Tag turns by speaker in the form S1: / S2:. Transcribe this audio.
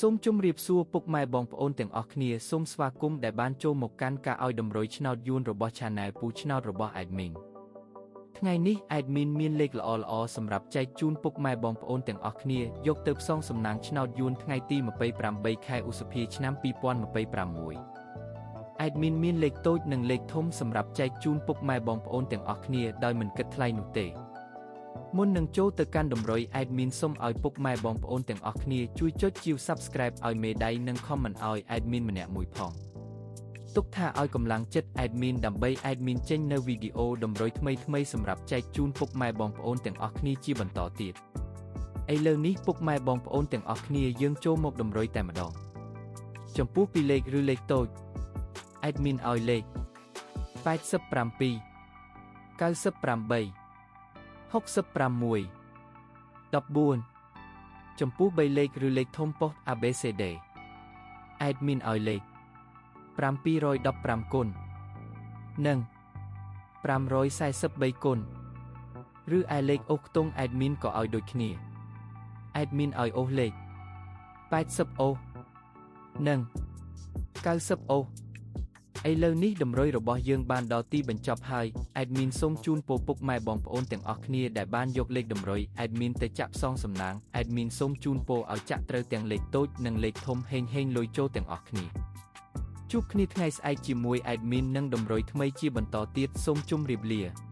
S1: សូមជម្រាបសួរពុកម៉ែបងប្អូនទាំងអស់គ្នាសូមស្វាគមន៍ដែលបានចូលមកកាន់ការឲ្យតម្រុយឆ្នោតយួនរបស់ Channel ពូឆ្នោតរបស់ Admin ថ្ងៃនេះ Admin មានលេខល្អៗសម្រាប់ចែកជូនពុកម៉ែបងប្អូនទាំងអស់គ្នាយកទៅផ្សងសំណាងឆ្នោតយួនថ្ងៃទី28ខែឧសភាឆ្នាំ2026 Admin មានលេខតូចនិងលេខធំសម្រាប់ចែកជូនពុកម៉ែបងប្អូនទាំងអស់គ្នាដោយមិនគិតថ្លៃនោះទេមុននឹងចូលទៅកាន់តម្រុយ Admin សូមឲ្យពុកម៉ែបងប្អូនទាំងអស់គ្នាជួយចុចជាវ Subscribe ឲ្យមេដៃនិង Comment ឲ្យ Admin ម្នាក់មួយផងទុកថាឲ្យកម្លាំងចិត្ត Admin ដើម្បី Admin ចេញនៅវីដេអូតម្រុយថ្មីៗសម្រាប់ចែកជូនពុកម៉ែបងប្អូនទាំងអស់គ្នាជាបន្តទៀតឥឡូវនេះពុកម៉ែបងប្អូនទាំងអស់គ្នាយើងចូលមកតម្រុយតែម្ដងចំពោះពីលេខឬលេខតូច Admin ឲ្យលេខ87 98 66 14ចំពោះ3លេខឬលេខធំប៉ុស្តិ៍ ABCD Admin ឲ្យលេខ715គុណនិង543គុណឬឯលេខអូសខ្ទង់ Admin ក៏ឲ្យដូចគ្នា Admin ឲ្យអូសលេខ80អូសនិង90អូសឥឡូវនេះតម្រុយរបស់យើងបានដល់ទីបញ្ចប់ហើយ Admin សូមជូនពរពុកម៉ែបងប្អូនទាំងអស់គ្នាដែលបានយកលេខតម្រុយ Admin ទៅចាក់ផ្សងសំណាង Admin សូមជូនពរឲ្យចាក់ត្រូវទាំងលេខតូចនិងលេខធំហេងហេងលុយចូលទាំងអស់គ្នាជួបគ្នាថ្ងៃស្អែកជាមួយ Admin និងតម្រុយថ្មីជាបន្តទៀតសូមជម្រាបលា។